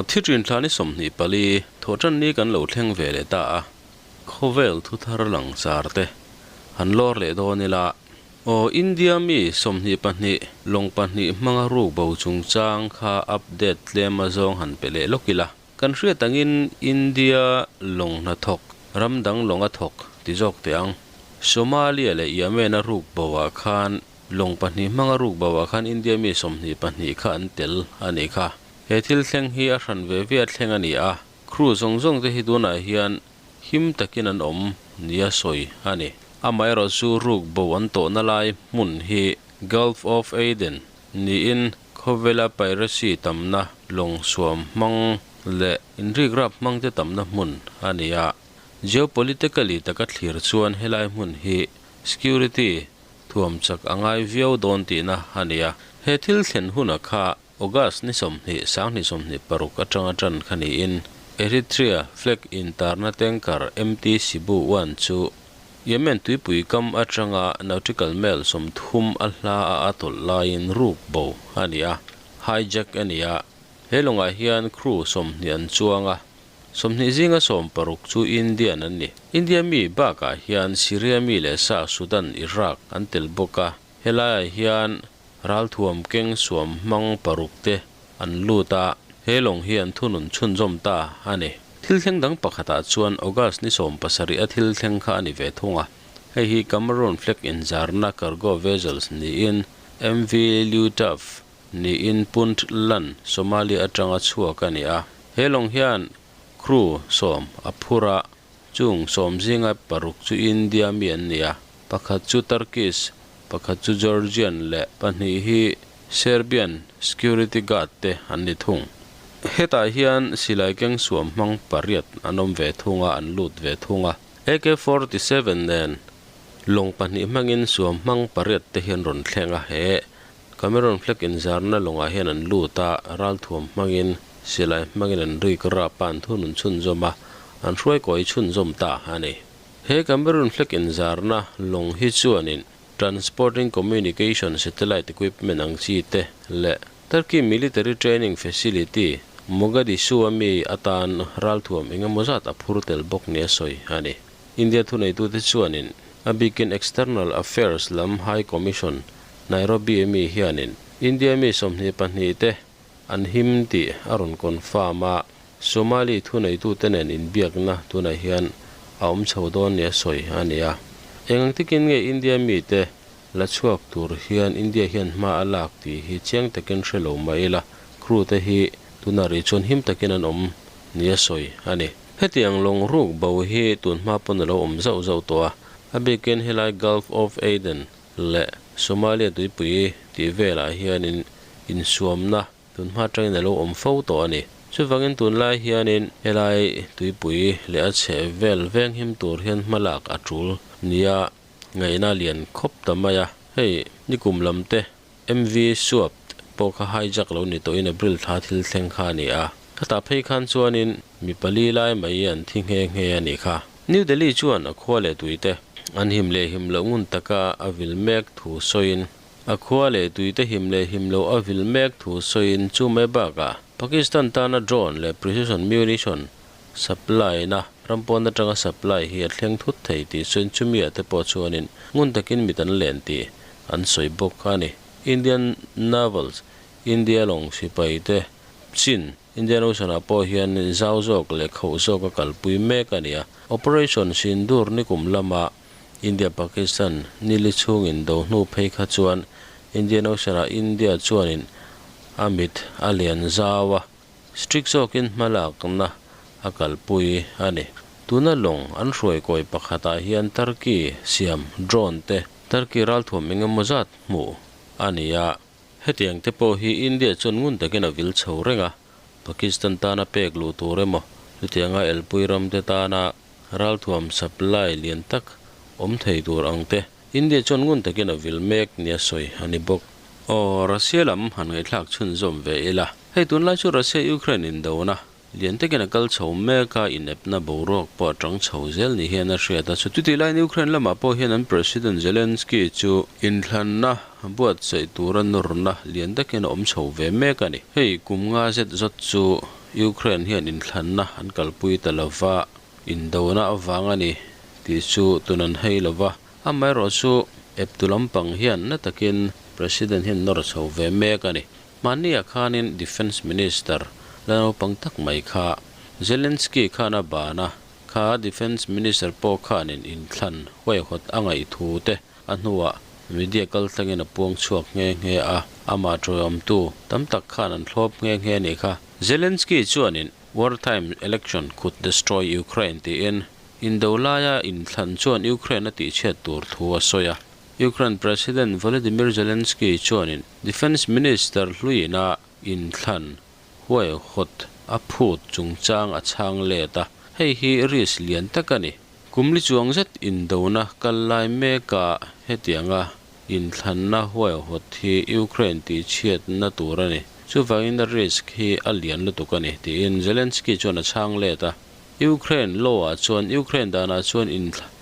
Thi ṭin thla ni 24, thawhṭanni kan lo thleng ve leh ta a, khawvel thuthar lang char te han lawr leh dawn ila. Aw India mi 22 lawng pahnih hmanga ruk bo chungchang kha update tlem azawng han pe leh lawk ila. Kan hriat angin India lawng hnathawk, ram dang lawnga thawk ti zawk teh ang. Somalia leh Yemen-a ruk bo ah khan Lawng pahnih hmanga ruk bauah khan India mi 22 kha an tel a nih kha. He thil thleng hi a hran ve ve a thleng a ni a, crew zawng zawng te hi tunah hian him takin an awm nia sawi a ni. Amaherawh chu ruk bo an tawhna lai hmun hi Gulf of Aden niin khawvela piracy tamna lawng suam hmang leh inrikrap hmang te tamna hmun a ni a. Geopolitically taka thlir chuan helai hmun hi security Thuam chak a ngai viau dawn tihna a ni a. He thil thlen huna kha August ni 20, 2026 atanga tan kha niin Eritrea flag intarna tanker MT Sibu One chu Yemen tuipui kam atanga nautical mile 30 a hla a a tawlh laiin ruk bo a ni a, hijack a ni a. He lawngah hian crew 20 an chuang a. 20 zinga 16 chu Indian an ni. India mi bakah hian Syria mi leh sa Sudan, Iraq an tel bawk a. Helaiah hian ralthuam keng suam hmang paruk te an lut a, he lawng hi an thunun chhunzawm ta a ni. Thil thleng dang pakhatah chuan August ni 70 a thil thleng kha a ni ve thung a. Hei hi Cameroon flag inzarna cargo vessels niin MV Liutaf niin Puntland, Somalia atanga chhuak a ni a. He lawng hian crew 10 a phur a, chung 10 zinga paruk chu India mi an ni a, pakhat chu Turkish, pakhat chu Georgian leh pahnih hi Serbian security guard te an ni thung. Hetah hian silai keng suam hmang pariat an awm ve thung a, an lut ve thung a. AK-47 nen lawng pahnih hmangin suam hmang pariat te hian rawn thleng a, he Cameroon flag inzarna lawngah hian an lut a, ralthuam hmangin silai hmangin an rik rap a, an thunun chhunzawm a, an hruaikawi chhunzawm ta a ni. He Cameroon flag inzarna lawng hi chuanin Transporting Communication Satellite Equipment ang chi te leh Turkey Military Training Facility, Mogadishu a mi atan ralthuam engemaw zat a phur tel bawk nia sawi a ni. India thuneitute chuanin a bikin External Affairs lam High Commission Nairobi mi hianin India mi 22 te an him tih a rawn confirm a, Somali thuneitute nen inbiakna tunah hian a awm chho dawn nia sawi a ni a. Eng ang takin nge India mite la chhuak tur hian India hian hma a lak tih hi chiang takin hre lo mah ila, crew te hi tunah rih chuan him takin an awm nia sawi a ni. Hetiang lawng ruk bo hi tun hma pawn a lo awm zauh zauh tawh a, a bikin helai Gulf of Aden leh Somalia tuipui tih velah hianin insuamna tun hma atangin a lo awm fo tawh a ni. Chuvangin tunlai hianin helai tuipui leh a chheh vel venghim tur hian hmalak a tul nia ngaihna lian khawp ta mai a. Hei nikum lam te MV Suap pawh kha hijack lo ni tawhin April thla thil thleng kha a ni a. Khatah phei khan chuanin mi pali lai mai an thi nghe nghe a nih kha. New Delhi chuan a khua leh tuite an him leh him loh ngun taka a vil mek thu sawiin, a khua leh tuite him leh him loh a vil mek thu sawiin chu mai bakah Pakistan tana drone leh precision munition supply na ram pawn atanga supply hi a thleng thut thei tih sawiin chumi ah te pawh chuanin ngun takin mit an len tih an sawi bawk a ni. Indian Navals, India lawng sipai te chin Indian Ocean ah pawh hian zau zawk leh khauh zawk a kalpui mek a ni a. Operation Sindoor nikum lama India Pakistan nili chhungin do hnu phei kha chuan Indian Ocean ah India chuanin a mit a lian zau a, strict zawkin hmalakna a kalpui a ni. Tuna lawng an hruaikawi pakhatah hian Turkey siam drone te Turkey ralthuam engemaw zat hmuh a ni a. Hetiang te pawh hi India chuan ngun takin a vil chho reng a, Pakistan tana pek luh tur emaw, chutianga elpui ram te tana ralthuam supply lian tak awm thei tur ang te India chuan ngun takin a vil mek nia sawi a ni bawk. Aw, Russia lam han ngaihthlak chhunzawm ve ila. Hei tunlai chu Russia-Ukraine indona Lian takin a kal chho mek a, inepna boruak pawh a tang chho zel ni hian a hriat a. Chutih laiin Ukraine lamah pawh hian an President Zelensky chu inthlanna buatsaih tura nawrna lian takin a awm chho ve mek a ni. Hei kum nga zet zawt chu Ukraine hian inthlanna an kalpui ta lova, indona avang a ni tih chu tun an hei lova. Amaherawhchu eptu lampang hian na takin President hian nawr chho ve mek a ni. Hmanniah khanin Defence Minister la naupang tak mai kha Zelensky khan a ban a, kha Defence Minister pawh khanin inthlan huaihawt a ngaih thu te a hnuah media kaltlangin a puang chhuak nghe nghe a, amah tawiawmtu tam tak khan an thlawp nghe nghe a nih kha. Zelensky chuanin Wartime election could destroy Ukraine tiin indo laia inthlan chuan Ukraine a tihchhiat tur thu a sawi a. Ukraine President Volodymyr Zelensky chuanin Defence Minister hluiina inthlan huaihawt a phut chungchang a chhang let a, hei hi risk lian tak a ni. Kum li chuang zet indona kal lai meka hetianga inthlanna huaihawt hi Ukraine tihchhiatna tur a ni. Chuvangin risk hi a lian lutuk a ni, tiin Zelensky chuan a chhang let a. Ukraine law-ah chuan Ukraine danah chuan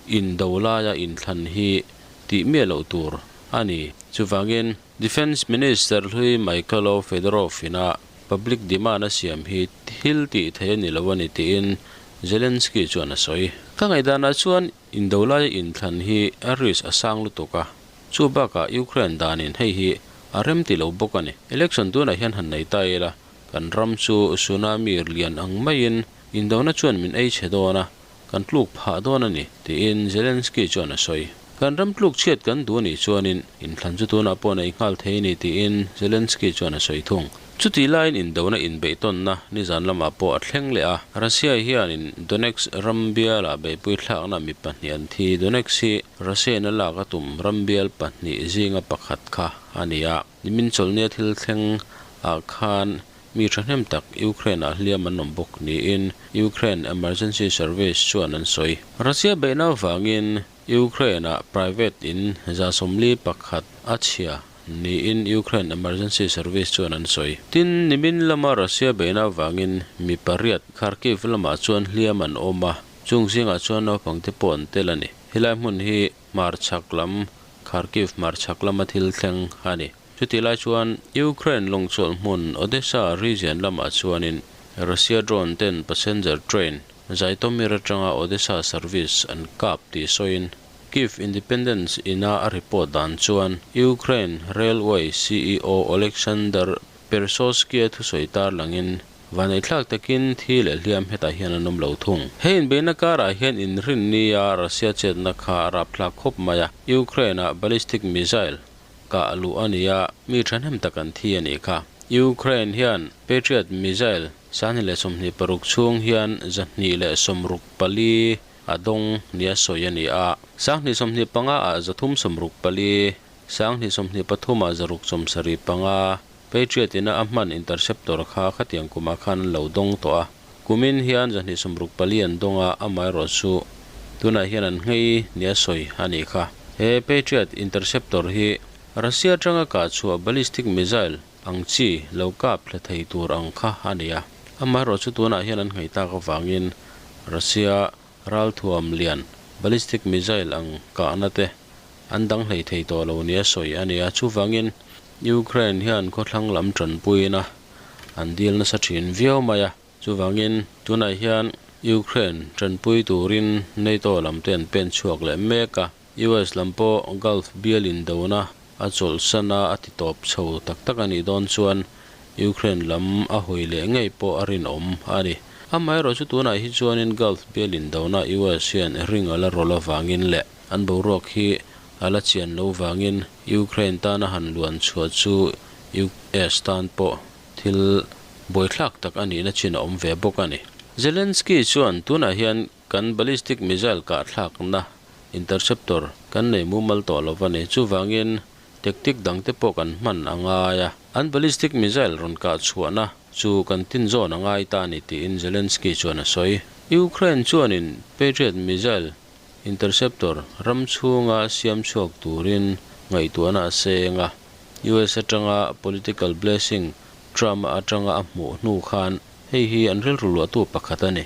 indo laia inthlan hi tih miah loh tur a ni. Chuvangin Defence Minister hlui Mykhailo Fedorov ina public demand a siam hi thil tih theih a ni lo a ni tiin Zelensky chuan a sawi. Ka ngaihdanah chuan indo laia inthlan hi a risk a sang lutuk a, chu bakah Ukraine danin hei hi a rem ti lo bawk a ni. Election tunah hian han nei ta ila, kan ram chu tsunami lian ang maiin indona chuan min ei chhe dawn a, Kan tluk phah dawn a ni, tiin Zelensky chuan a sawi. Kan ram tluk chhiat kan duh a nih chuanin inthlan chu tunah pawh neih nghal thei a ni, tiin Zelensky chuan a sawi thung. Chutih laiin indona inbeihtawnna nizan lamah pawh a thleng leh a, Russia hianin Donetsk ram bialah beihpui thlakna mi pahnih an thi. Donetsk hi Russia-in a lak a tum ram bial pahnih zinga pakhat kha a ni a. Nimin chawlhnia thil thleng ah khan Mi thahnem tak Ukraine-ah hliam an awm bawk niin Ukraine Emergency Service chuan an sawi. Russia beihna avangin Ukraine-ah private in 41 a chhia niin Ukraine Emergency Service chuan an sawi. Tin, nimin lama Russia beihna avangin mi pariat Kharkiv lamah chuan hliam an awm a, chung zingah chuan naupangte pawh an tel a ni. Helai hmun hi hmarchhak lam Kharkiv hmarchhak lama thil thleng a ni. Chutih lai chuan Ukraine lawngchawlh hmun Odesa region lamah chuanin Russia drone ten passenger train Zhytomyr atanga Odesa service an kap tih sawiin Kyiv Independence ina a report dan chuan Ukraine Railway CEO Oleksandr Persosky-a thusawi tarlangin Vaneihthlak takin thi leh hliam hetah hian an awm lo thung. He inbeihna karah hian inrinnia Russia chetna kha a rapthlak khawp mai a, Ukraine-ah ballistic missile kah luh a ni a, mi thahnem tak an thi a nih kha. Ukraine hian Patriot missile 2026 chhung hian 264 a dawng nia sawi a ni a, 2025 ah 364, 2023 ah 675, Patriot ina a hman interceptor kha khatiang kumah khan an lo dawng tawh a, kumin hian 264 an dawng a, amaherawhchu tunah hian an nghei nia sawi a nih kha. He Patriot interceptor hi Russia atanga kah chhuah ballistic missile ang chi lo kap thla thei tur ang kha a ni a, amaherawhchu tunah hian an nghei tak avangin Russia ralthuam lian ballistic missile ang kahna te an dang hlei thei tawh lo nia sawi a ni a, chuvangin Ukraine hian khawthlang lam tanpuina an dil nasa thin viau mai a, chuvangin tunah hian Ukraine tanpui turin NATO lam te an pen chhuak leh mek a, US lam pawh Gulf bial indona a chawlhsan a a ti tawp chho tak tak a nih dawn chuan Ukraine lam a hawi leh ngei pawh a rinawm a ni. Amaherawhchu chu tunah hi chuanin Gulf bial indona US hian ring a la rawlh avangin leh An boruak hi a la chian lo vangin Ukraine tana han luan chhuah chu US tan pawh thil buaithlak tak a nihna chin a awm ve bawk a ni. Zelensky chuan tunah hian kan ballistic missile kahthlakna interceptor kan nei mumal tawh lo va ni. Chuvangin tactic dangte pawh kan hman a ngai a, an ballistic missile rawn kah chhuahna chu kan tin zawn a ngai ta a ni tiin Zelensky chuan a sawi. Ukraine chuanin Patriot missile Interceptor ram chhunga siam chhuak turin ngaihtuahna a seng a, US atanga political blessing Trump a atanga a hmuh hnu khan hei hi an rilru luahtu pakhat a ni.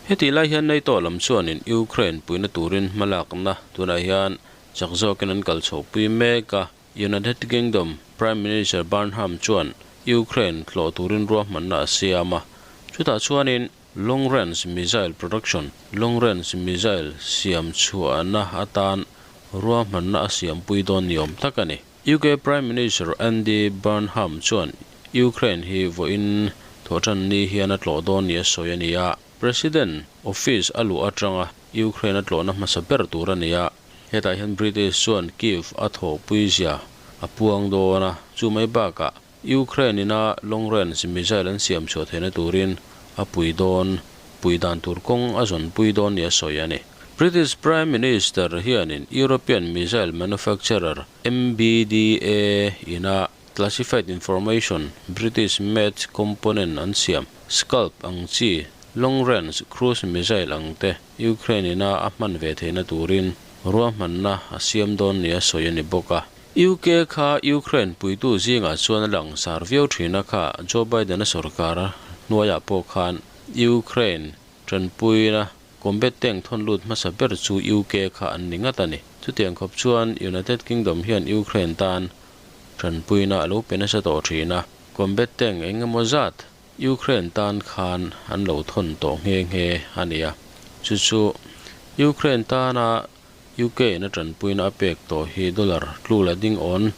Hetih lai hian NATO lam chuanin Ukraine puihna turin hmalakna tunah hian chak zawkin an kal chhohpui mek a, United Kingdom Prime Minister Burnham chuan Ukraine tlawh turin ruahmanna a siam a. Chutah chuanin Long Range Missile Production, Long Range Missile siam chhuahna atan ruahmanna a siampui dawn ni awm tak a ni. UK Prime Minister Andy Burnham chuan Ukraine hi vawiin thawhtanni hian a tlawh dawn ni a sawi a ni a. President office a luh atanga Ukraine a tlawhna hmasa ber tur a ni a. Hetah hian British chuan Kyiv a thawhpui zia a puang dawn a, chu mai bakah Ukraine ina long range missile an siam chhuah theihna turin a pui dawn, pui dan tur kawng a zawnpui dawn nia sawi a ni. British Prime Minister hianin European missile manufacturer MBDA ina classified information British made component an siam Scalp ang chi long range cruise missile ang te Ukraine ina a hman ve theihna turin ruahmanna a siam dawn nia sawi a ni bawk a. UK kha Ukraine puitu zingah chuan a langsar viau thin a kha Joe Biden-a sorkar hnuaiah pawh khan Ukraine tanpuina combat tank thawn lut hmasa ber chu UK kha an ni ngat a ni. Chutiang khawp chuan United Kingdom hian Ukraine tan tanpuina a lo pe nasa tawh thin a, combat tank eng emaw zat Ukraine tan khan an lo thawn tawh nghe nghe a ni a. Chu chu Ukraine tana UK in a tanpuina a pek tawh hi dollar tlu la ding awn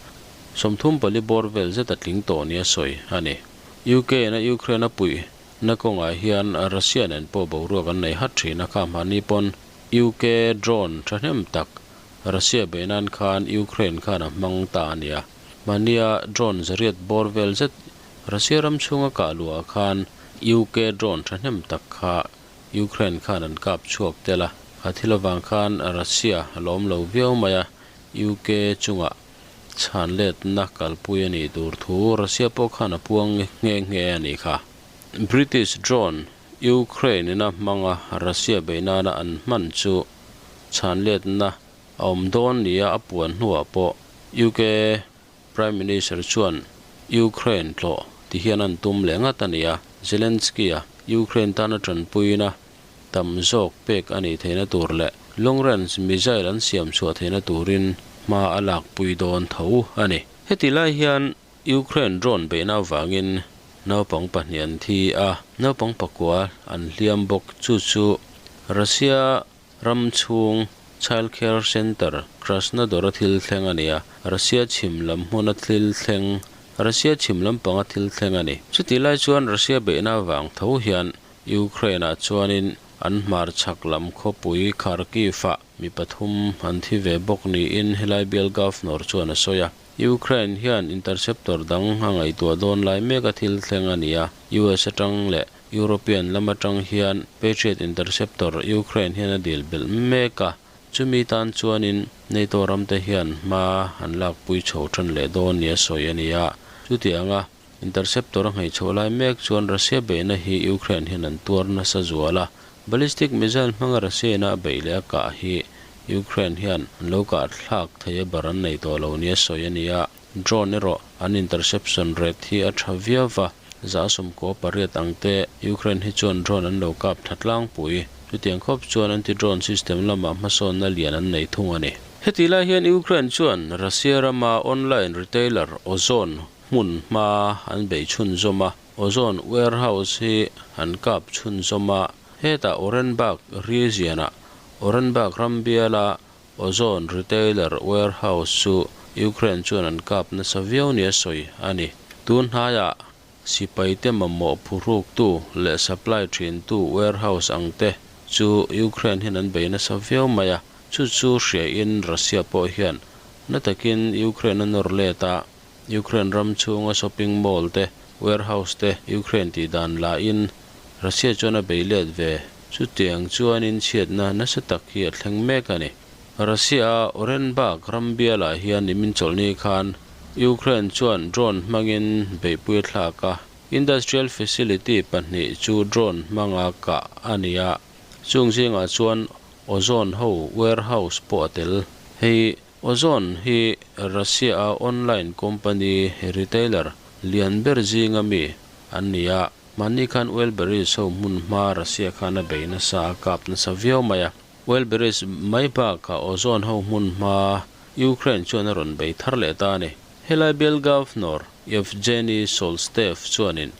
34 bawr vel zet a tling tawh nia sawi a ni. UK in a Ukraine a puih na kawngah hian Russia nen pawh boruak an nei hat thin a, kha hmahni pawn UK drone thahnem tak Russia beih nan khan Ukraine khan a hmang ta a ni a. Hmahnia drone zariat bawr vel zet Russia ram chhunga kah luhah khan UK drone thahnem tak kha Ukraine khan an kap chhuak tel a, kha thil avang khan Russia a lawm lo viau mai a, UK chungah chhan letna kalpui a nih tur thu Russia pawh khan a puang nghe nghe a nih kha. British drone Ukraine ina hmanga Russia beih nana an hman chu chhan letna a awm dawn nia a puan hnuah pawh UK Prime Minister chuan Ukraine tlawh ti hian an tum leh ngat a ni a, Zelensky-a Ukraine tana tanpuina tam zawk pek a nih theihna tur leh long range missile an siam chhuah theihna turin hma a lakpui dawn tho a ni. Heti lai hian Ukraine drone beihna avangin naupang pahnih an thi a, naupang pakua an hliam bawk. Chu chu Russia Ram chhung Child Care Centre, Krasnodar-a thil thleng a ni a, Russia chhim lam hmuna thil thleng, Russia chhim lampanga thil thleng a ni. Chutih lai chuan Russia beihna avang tho hian Ukraine-ah chuanin an hmar chhak lam khawpui Kharkiv-ah mi pathum an thi ve bawk niin helai bial Governor chuan a sawi a. Ukraine hian interceptor dang a ngaihtuah dawn lai mek a thil thleng a ni a, US atang leh European lam atang hian Patriot interceptor Ukraine hian a dil belh mek a, chumi tan chuanin NATO ramte hian hma an lakpui chho tan leh dawn nia sawi a ni a. Chutianga interceptor a nghei chhoh lai mek chuan Russia beihna hi Ukraine hian an tuar nasa zual a, ballistic missile hmanga Russia ina a beih leh a kah hi Ukraine hian an lo kah thlak thei a bar an nei tawh lo nia sawi a ni a. Drone erawh an interception rate hi a tha viau va, 98% ang te Ukraine hi chuan drone an lo kap tha tlangpui. Chutiang khawp chuan anti-drone system lamah hmasawnna lian an nei thung a ni. Heti lai hian Ukraine chuan Russia rama online retailer Ozon hmun hma an bei chhunzawm a, Ozon warehouse hi an kap chhunzawm a, hetah Orenburg region-ah Orenburg ram biala Ozon retailer warehouse chu Ukraine chuan an kap nasa viau nia sawi a ni. Tun hnaiah sipaite mamawh phuhruktu leh supply thintu warehouse ang te chu Ukraine hian an bei nasa viau mai a, chu chu hriain Russia pawh hian na takin Ukraine a nawr let a, Ukraine ram chhunga shopping mall te, warehouse te Ukraine tih dan lahin Russia chuan a bei let ve. Chutiang chuanin chhiatna nasa tak hi a thleng mek a ni. Russia-a Orenburg ram bialah hian nimin chawlhni khan Ukraine chuan drone hmangin beihpui a thlak a, industrial facility pahnih chu drone hmanga kah a ni a, chung zingah chuan Ozon ho warehouse pawh a tel. Hei Ozon hi Russia-a online company retailer lian ber zinga mi an ni a. Mahni khan Wildberries ho hmun hma Russia khan a bei nasa a kap nasa viau mai a. Wildberries mai bakah Ozon ho hmun hma Ukraine chuan a rawn bei thar leh ta a ni. Helai bial Governor Yevgeny Solstev chuanin.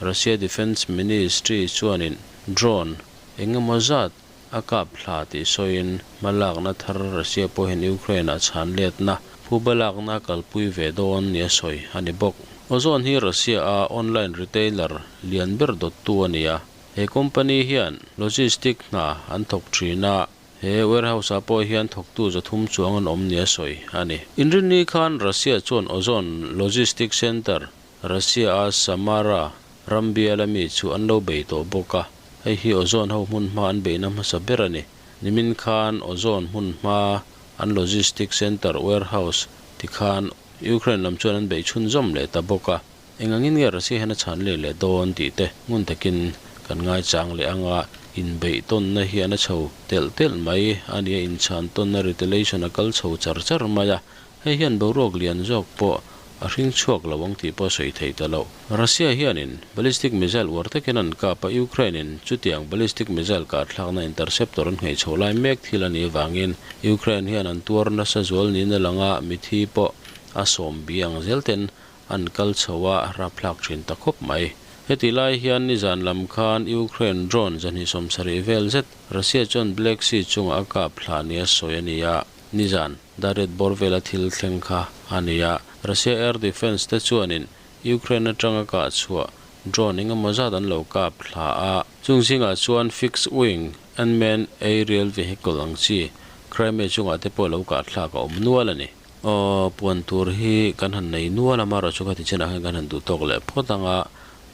Russia Defence Ministry chuanin drone eng emaw zat a kap thla tih sawiin hmalakna thar Russia pawhin Ukraine a chhan letna phuba lakna kalpui ve dawn nia sawi a ni bawk. Ozon hi Russia a online retailer lian ber dawttu a ni a. He company hian logistic hna an thawk thin a, he warehouse ah pawh hian thawktu 300 chuang an awm nia sawi a ni. Inrinni khan Russia chuan Ozon Logistic Center, Russia a Samara ram biala mi chu an lo bei tawh bawk a, hei hi Ozon ho hmun hma an beihna hmasa ber a ni. Nimin khan Ozon hmun hma an logistic center warehouse tikhan Ukraine lam chuan an bei chhunzawm leh ta bawk a. Eng angin nge Russia hian a chhan leh leh dawn tih te ngun takin kan ngaichang leh anga inbeih tawnna hian a chho telh telh mai a ni a, inchhan tawnna retaliation a kal chho char char mai a, hei hian boruak lian zawk pawh a hring chhuak lo ang tih pawh a sawi thei ta lo. Russia hianin ballistic missile uar takin an kap a, Ukraine in chutiang ballistic missile kah thlakna interceptor an nghei chho lai mek thil a nih avangin Ukraine hian an tuar nasa zual niin a lang a, mithi pawh a sawm bi ang zel ten an kal chho a, rapthlak thin ta khawp mai. Heti lai hian nizan lam khan Ukraine drone 270 vel zet Russia chuan Black Sea chungah a kap thla nia sawi a ni a, nizan dar riat bawr vela thil thleng kha a ni a. Russia air defence te chuanin Ukraine atanga kah chhuah drone engemaw zat an lo kap thla a, chung zingah chuan fixed wing unmanned aerial vehicle ang chi Crimea chungah te pawh lo kah thlak a awm nual a ni. Aw, puan tur hi kan han nei nual a, marawh chu ka ti chinah khan kan han duh tawk leh phawt ang a,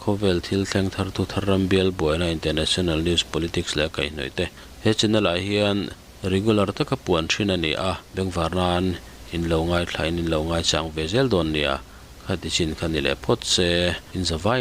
khawvel thil thleng thar thu thar ram bial buaina international news politics leh a kaihhnawih te he channel ah hian regular taka puan thin a ni a, bengvar nan in lo ngaithla in in lo ngaichang ve zel dawn nia, kha ti chin kha ni leh phawt se, in za vai.